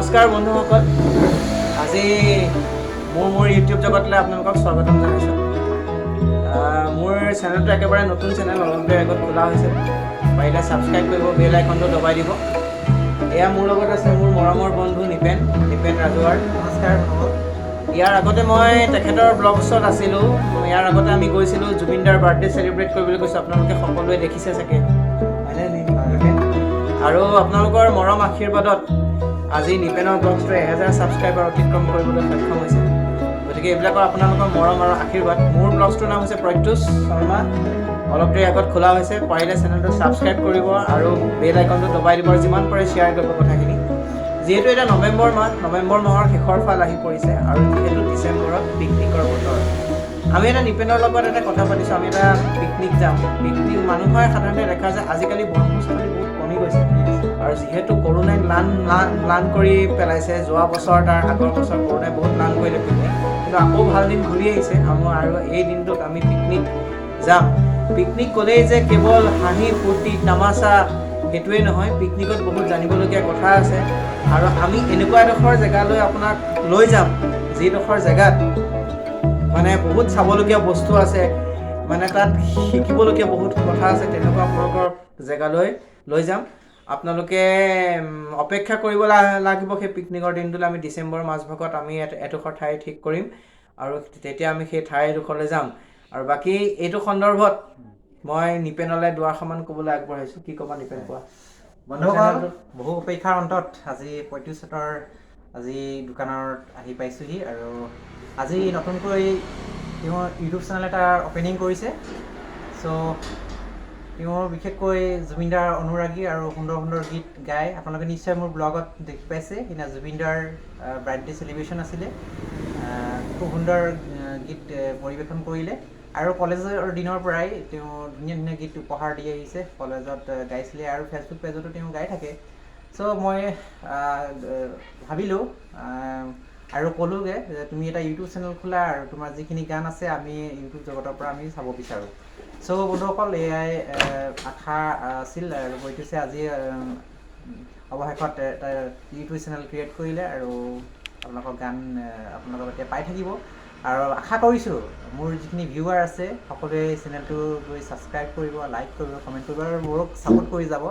নমস্কাৰ বন্ধুসকল, আজি মোৰ মোৰ ইউটিউব জগতলৈ আপোনালোকক স্বাগতম জনাইছোঁ। মোৰ চেনেলটো একেবাৰে নতুন চেনেল, অলপ দেৰি আগত খোলা হৈছে। পাৰিলে ছাবস্ক্ৰাইব কৰিব, বেল আইকনটো দবাই দিব। এয়া মোৰ লগত আছে মোৰ মৰমৰ বন্ধু নিপেন, নিপেন ৰাজুৱাৰ। নমস্কাৰ বন্ধুসকল। ইয়াৰ আগতে মই তেখেতৰ ব্লগছত আছিলোঁ। ইয়াৰ আগতে আমি গৈছিলোঁ, জুবিনদাৰ বাৰ্থডে চেলিব্ৰেট কৰিবলৈ গৈছোঁ। আপোনালোকে সকলোৱে দেখিছে চাগে, হয়নে নিপেন? আৰু আপোনালোকৰ মৰম আশীৰ্বাদত আজি নিপেনৰ ব্লগছটোৱে 1000 ছাবস্ক্ৰাইবাৰ অতিক্ৰম কৰিবলৈ সক্ষম হৈছে। গতিকে এইবিলাকৰ আপোনালোকৰ মৰম আৰু আশীৰ্বাদ। মোৰ ব্লগছটোৰ নাম হৈছে প্ৰত্যুষ শৰ্মা। অলপ দেৰি আগত খোলা হৈছে। পাৰিলে চেনেলটো ছাবস্ক্ৰাইব কৰিব আৰু বেল আইকনটো দবাই দিব আৰু যিমান পাৰে শ্বেয়াৰ কৰিব কথাখিনি। যিহেতু এতিয়া নৱেম্বৰ মাহ, নৱেম্বৰ মাহৰ শেষৰ ফাল আহি পৰিছে আৰু যিহেতু ডিচেম্বৰত পিকনিকৰ বতৰ, আমি এটা নিপেনৰ লগত এটা কথা পাতিছোঁ, আমি এটা পিকনিক যাম। পিকনিক মানুহৰ সাধাৰণতে দেখা যায়, আজিকালি বনভোজস্থলী বহুত কমি গৈছে আৰু যিহেতু কৰোণাই ম্লান ম্লান ম্লান কৰি পেলাইছে। যোৱা বছৰ, তাৰ আগৰ বছৰ কৰোণাই বহুত ম্লান কৰিলে পিকনিক। কিন্তু আকৌ ভাল দিন ঘূৰি আহিছে আমাৰ আৰু এই দিনটোত আমি পিকনিক যাম। পিকনিক ক'লেই যে কেৱল হাঁহি ফূৰ্তি তামাচা সেইটোৱেই নহয়, পিকনিকত বহুত জানিবলগীয়া কথা আছে। আৰু আমি এনেকুৱা এডোখৰ জেগালৈ আপোনাক লৈ যাম, যিডোখৰ জেগাত মানে বহুত চাবলগীয়া বস্তু আছে, মানে তাত শিকিবলগীয়া বহুত কথা আছে। তেনেকুৱা আপোনালোকৰ জেগালৈ লৈ যাম। আপোনালোকে অপেক্ষা কৰিব লাগিব সেই পিকনিকৰ দিনটোলৈ। আমি ডিচেম্বৰ মাজভাগত আমি এডোখৰ ঠাই ঠিক কৰিম আৰু তেতিয়া আমি সেই ঠাইডোখৰলৈ যাম। আৰু বাকী এইটো সন্দৰ্ভত মই নিপেনলৈ দুআষাৰমান ক'বলৈ আগবঢ়াইছোঁ। কি ক'বা নিপেন, কোৱা। বন্ধুসকল, বহু অপেক্ষাৰ অন্তত আজি প্ৰত্যুষহঁতৰ আজি দোকানত আহি পাইছোঁহি আৰু আজি নতুনকৈ তেওঁ ইউটিউব চেনেল এটা অ'পেনিং কৰিছে। চ' তেওঁ বিশেষকৈ জুবিনদাৰ অনুৰাগী আৰু সুন্দৰ সুন্দৰ গীত গায়। আপোনালোকে নিশ্চয় মোৰ ব্লগত দেখি পাইছে, সেইদিনা জুবিনদাৰ বাৰ্থডে চেলিব্ৰেশ্যন আছিলে। খুব সুন্দৰ গীত পৰিৱেশন কৰিলে আৰু কলেজৰ দিনৰ পৰাই তেওঁ ধুনীয়া ধুনীয়া গীত উপহাৰ দি আহিছে। কলেজত গাইছিলে আৰু ফেচবুক পেজতো তেওঁ গাই থাকে। চ' মই ভাবিলোঁ আৰু ক'লোগৈ যে তুমি এটা ইউটিউব চেনেল খোলা আৰু তোমাৰ যিখিনি গান আছে আমি ইউটিউব জগতৰ পৰা আমি চাব বিচাৰোঁ। চ' বন্ধুসকল, এয়াই আশা আছিল আৰু প্ৰত্যুষে আজি অৱশেষত এটা ইউটিউব চেনেল ক্ৰিয়েট কৰিলে আৰু আপোনালোকৰ গান আপোনালোকক এতিয়া পাই থাকিব। আৰু আশা কৰিছোঁ মোৰ যিখিনি ভিউৱাৰ আছে, সকলোৱে চেনেলটো গৈ ছাবস্ক্ৰাইব কৰিব, লাইক কৰিব, কমেণ্ট কৰিব আৰু মোৰক ছাপোৰ্ট কৰি যাব।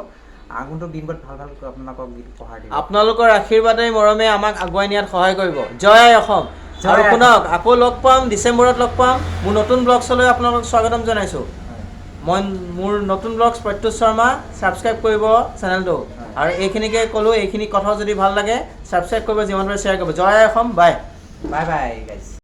আগন্তুক দিনবোৰত ভাল ভাল আপোনালোকক গীত উপহাৰ দিব। আপোনালোকৰ আশীৰ্বাদে মৰমে আমাক আগুৱাই নিয়াত সহায় কৰিব। জয় আই অসম। জয় আৰু আই। শুনক, আকৌ লগ পাম, ডিচেম্বৰত লগ পাম। মোৰ নতুন ব্লগছলৈ আপোনালোকক স্বাগতম জনাইছোঁ। মই মোৰ নতুন ব্লগছ প্ৰত্যুষ শৰ্মা, ছাবস্ক্ৰাইব কৰিব চেনেলটো। আৰু এইখিনিকে ক'লোঁ। এইখিনি কথাও যদি ভাল লাগে ছাবস্ক্ৰাইব কৰিব, যিমান পাৰে শ্বেয়াৰ কৰিব। জয় আই অসম, বাই। Bye bye guys.